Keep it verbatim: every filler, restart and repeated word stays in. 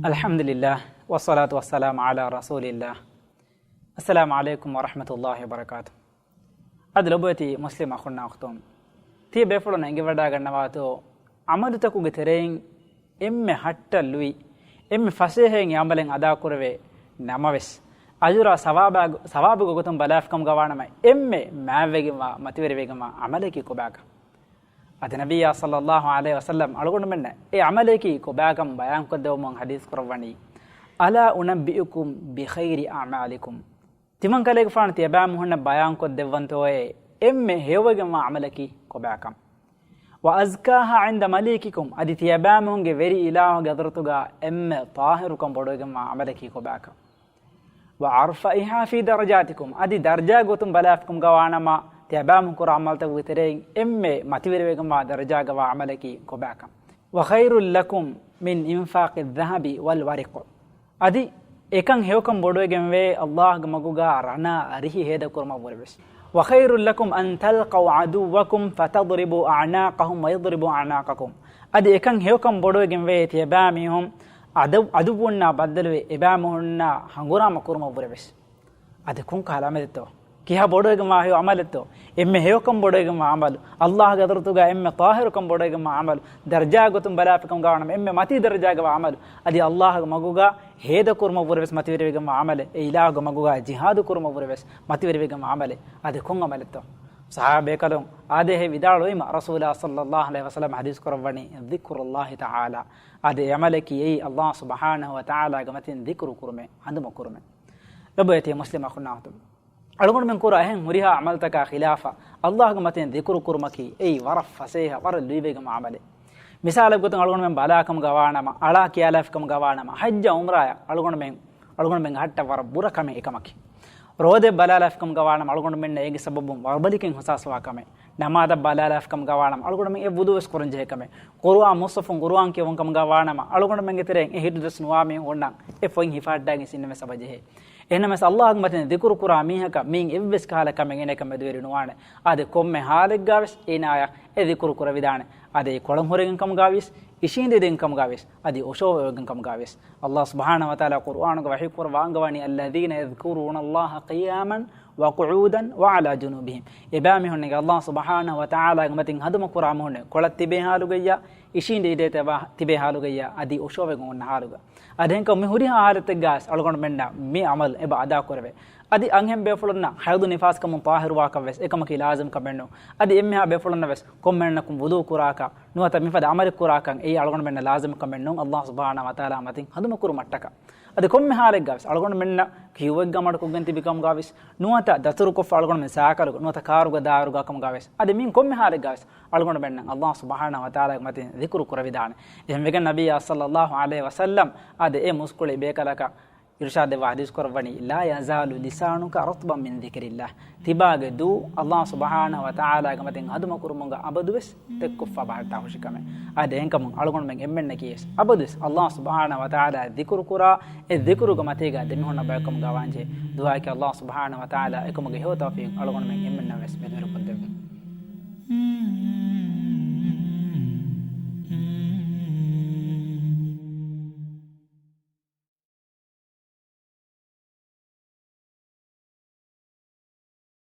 އަލްޙަމްދުލިއްލާހް، ވައްޞަލާތު ވައްސަލާމު ޢަލާ ރަސޫލިއްލާހް. އައްސަލާމު ޢަލައިކުމް ވަރަޙްމަތުﷲި ވަބަރަކާތު. އަދި ލޮބުވެތި މުސްލިމް އަޚުންނާ އުޚްތުން، ތިޔަ ބޭފުޅުން އެނގިވަޑައިގަންނަވާތޯ، ޢަމަލުތަކުގެ ތެރެއިން އެންމެ ހައްޓަށް ލުއި، އެންމެ ފަސޭހައިން އެ ޢަމަލެއް އަދާކުރެވޭ ނަމަވެސް، އަޖުރާ ސަވާބާ، ސަވާބުގެ ގޮތުން ބަލާފިކަމުގަ ވާނަމަ، އެންމެ މާތްވެގެންވާ މަތިވެރިވެގެންވާ ޢަމަލަކީ ކޮބާކަން؟ އަދި ނަބިއްޔާ ޞައްލައްލާހު ޢަލައިހި ވަސައްލަމް އަޅުގަނޑުމެންނަށް އެ ޢަމަލަކީ ކޮބާކަން ބަޔާންކޮށްދެއްވަމުން ޙަދީޘް ކުރައްވަނީ، ألا أنبئكم بخير أعمالكم؟ ތިމަންކަލޭގެފާނު ތިޔަބައިމީހުންނަށް ބަޔާންކޮށްދެއްވަންތޯއޭ، އެންމެ ހެޔޮވެގެންވާ ޢަމަލަކީ ކޮބާކަން؟ وأزكاها عند مليككم، އަދި ތިޔަބައިމީހުންގެ ވެރި އިލާހުގެ ޙަޟްރަތުގަ އެންމެ ޠާހިރުކަން ބޮޑުވެގެންވާ ޢަމަލަކީ ކޮބާކަން؟ وأرفعها في درجاتكم، އަދި ދަރަޖާގެ ގޮތުން ބަލާފިކަމުގަ ވާނަމަ، ތިޔަބައިމީހުން ކުރާ ޢަމަލުތަކުގެ ތެރެއިން އެންމެ މަތިވެރިވެގެންވާ ދަރަޖާގަވާ ޢަމަލަކީ ކޮބާކަން؟ وخير لكم من إنفاق الذهب والورق، އަދި އެކަން ހެޔޮކަން ބޮޑުވެގެންވޭ ﷲގެ މަގުގަ ރަނާ އަރިހި ހޭދަކުރުމަށްވުރެވެސް. وخير لكم أن تلقوا عدوكم فتضربوا أعناقهم ويضربوا أعناقكم، އަދި އެކަން ހެޔޮކަން ބޮޑުވެގެންވޭ ތިޔަބައިމީހުން ޢަދު، ޢަދުއްވުންނާ ބައްދަލުވެ އެބައިމީހުންނާ ހަނގުރާމަ ކުރުމަށްވުރެވެސް. އަދި ކޮންކަހަލަ ޢަމަލެއްތޯ؟ ކިހާ ބޮޑުވެގެންވާ ހެޔޮ ޢަމަލެއްތޯ؟ އެންމެ ހެޔޮކަން ބޮޑުވެގެންވާ ޢަމަލު، ﷲގެ ޙަޟްރަތުގަ އެންމެ ޠާހިރުކަން ބޮޑުވެގެންވާ ޢަމަލު، ދަރަޖާގެ ގޮތުން ބަލާފިކަމުގަ ވާނަމަ އެންމެ މަތީ ދަރަޖާގަވާ ޢަމަލު، އަދި ﷲގެ މަގުގަ ހޭދަކުރުމަށްވުރެވެސް މަތިވެރިވެގެންވާ ޢަމަލެއް، އެ އިލާހުގެ މަގުގަ ޖިހާދު ކުރުމަށްވުރެވެސް މަތިވެރިވެގެންވާ ޢަމަލެއް. އަދި ކޮން ޢަމަލެއްތޯ؟ ޞަޙާބީ ބޭކަލުން އާދޭހޭ ވިދާޅުވީމަ، ރަސޫލާ ޞައްލައްލާހު ޢަލައިހި ވަސައްލަމަ ޙަދީޘް ކުރައްވަނީ، ذكر الله تعالى، އާދެ އެ ޢަމަލަކީ އެއީ ﷲ ސުބްޙާނަހު ވަތަޢާލާގެ މަތިން ޛިކުރު ކުރުމޭ، ހަނދުމަ ކުރުމޭ. ލޮބުވެތި މުސްލިމް އަޚުންނާ އުޚްތުން، އަޅުގަނޑުމެން ކުރާ އެހެން ހުރިހާ ޢަމަލުތަކާ ޚިލާފަށް، ﷲގެ މަތިން ޛިކުރު ކުރުމަކީ އެއީ ވަރަށް ފަސޭހަ، ވަރަށް ލުއިވެގެންވާ ޢަމަލެއް. މިސާލެއް ގޮތުން އަޅުގަނޑުމެން ބަލާކަމުގަ ވާނަމަ، އަޅާ ކިޔާލާފިކަމުގަ ވާނަމަ، ޙައްޖާ ޢުމްރާއަށް އަޅުގަނޑުމެން، އަޅުގަނޑުމެން ހައްޓަށް ވަރަށް ބުރަ ކަމެއް އެކަމަކީ. ރޯދަ ބަލާލާފިކަމުގަ ވާނަމަ، އަޅުގަނޑުމެންނަށް އޭގެ ސަބަބުން ވަރުބަލިކެއް ހުސާސްވާ ކަމެއް. ނަމާދަށް ބަލާލާފިކަމުގަ ވާނަމަ، އަޅުގަނޑުމެން އެ ވުޟޫވެސް ކުރަންޖެހޭ ކަމެއް. ޤުރުއާން މުޞްޙަފުން ޤުރުއާން ކިޔަވަން ކަމުގަ ވާނަމަ، އަޅުގަނޑުމެންގެ ތެރެއިން އެ ހިތުދަސް ނުވާ މީހުން އޮންނަ އެ ފޮތް ހިފަހައްޓާގެން ސިންނަމެސް އަބަޖެހޭ. އެހެންނަމަވެސް ﷲގެ މަތިން ޛިކުރު ކުރާ މީހަކަށް މިއިން އެއްވެސް ކަހަލަ ކަމެއް އޭނައަކަށް މެދުވެރި ނުވާނެ. އާދެ، ކޮންމެ ޙާލެއްގަވެސް އޭނާޔަށް އެ ޛިކުރު ކުރެވިދާނެ. އާދެ، އެ ކޮޅުން ހުރެގެން ކަމުގަވިޔަސް، އިށީނދެދޭން ކަމުގަވިޔަސް، އަދި އޮށޯވެގެން ކަމުގަވިޔަސް. ﷲ ސުބްޙާނަހު ވަތަޢާލާ ޤުރުއާނުގަ ވަޙީ ކުރައްވާ އަންގަވަނީ، الذين يذكرون الله قياما وقعودا وعلى جنوبهم. އެބައިމީހުންނެއްގެ ﷲ ސުބްޙާނަހު ވަތަޢާލާގެ މަތިން ހަނދުމަ ކުރާ މީހުންނެއް ކޮޅަށް ތިބޭ ޙާލުގައްޔާ، އިށީނދެ ތިބޭ ޙާލުގައްޔާ، އަދި އޮށޯވެގެން އޮންނަ ޙާލުގަ. އަދި އެހެންކަމުން މި ހުރިހާ ޙާލަތެއްގަވެސް އަޅުގަނޑުމެންނަށް މި ޢަމަލު އެބަ އަދާކުރެވޭ. އަދި އަންހެން ބޭފުޅުންނަށް ޙައިޟު ނިފާސްކަމުން ޠާހިރުވާކަށްވެސް އެކަމަކީ ލާޒިމްކަމެއްނޫން. އަދި އެންމެހާ ބޭފުޅުންނަށްވެސް ކޮންމެހެންނަކުން ވުޟޫ ކުރާކަށް ނުވަތަ މިފަދަ ޢަމަލެއް ކުރާކަށް އެއީ އަޅުގަނޑުމެންނަށް ލާޒިމްކަމެއްނޫން، ﷲ ސުބްޙާނަހު ވަތަޢާލާ މަތިން ހަނދުމަކުރުމަށްޓަކާ. އަދި ކޮންމެ ޙާލެއްގަވެސް އަޅުގަނޑުމެންނަށް ކިޔުއްވެއްގަ މަޑުކޮށްގެން ތިބި ކަމުގަވެސް، ނުވަތަ ދަތުރުކޮށްފަ އަޅުގަނޑުމެން ސައިކަލުގަ ނުވަތަ ކާރުގަ ދާއިރުގަ ކަމުގަވެސް، އަދި މިއިން ކޮންމެ ޙާލެއްގަވެސް އަޅުގަނޑުމެންނަށް ﷲ ސުބްޙާނަހު ވަތަޢާލާގެ މަތިން ޛިކުރު ކުރެވިދާނެ. އެހެންވެގެން ނަބިއްޔާ ޞައްލައްލާހު ޢަލައިހި ވަސައްލަމް އާދެ، އެ މުސްކުޅި ބޭކަލަކަށް އިރުޝާދެއްވާ ޙަދީޘް ކުރައްވަނީ، لا يزال لسانك رطبا من ذكر الله. ތިބާގެ ދޫ ﷲ ސުބްޙާނަހު ވަތަޢާލާގެ މަތިން ހަނދުމަކުރުމުގަ އަބަދުވެސް ތެއްކޮށްފަ ބަހައްޓާ ހުށިކަމެއް. އާދެ، އެހެންކަމުން އަޅުގަނޑުމެން އެންމެންނަކީވެސް އަބަދުވެސް ﷲ ސުބްޙާނަހު ވަތަޢާލާ ޛިކުރު ކުރާ، އެ ޛިކުރުގެ މަތީގަ ދެމިހުންނަ ބަޔަކު ކަމުގަ ވާންޖެހޭ. ދުޢާއަކީ ﷲ ސުބްޙާނަހު ވަތަޢާލާ އެކަމުގެ ހެޔޮ ތައުފީޤު އަޅުގަނޑުމެން އެންމެންނަށްވެސް މެދުވެރިކޮށްދެއްވުން.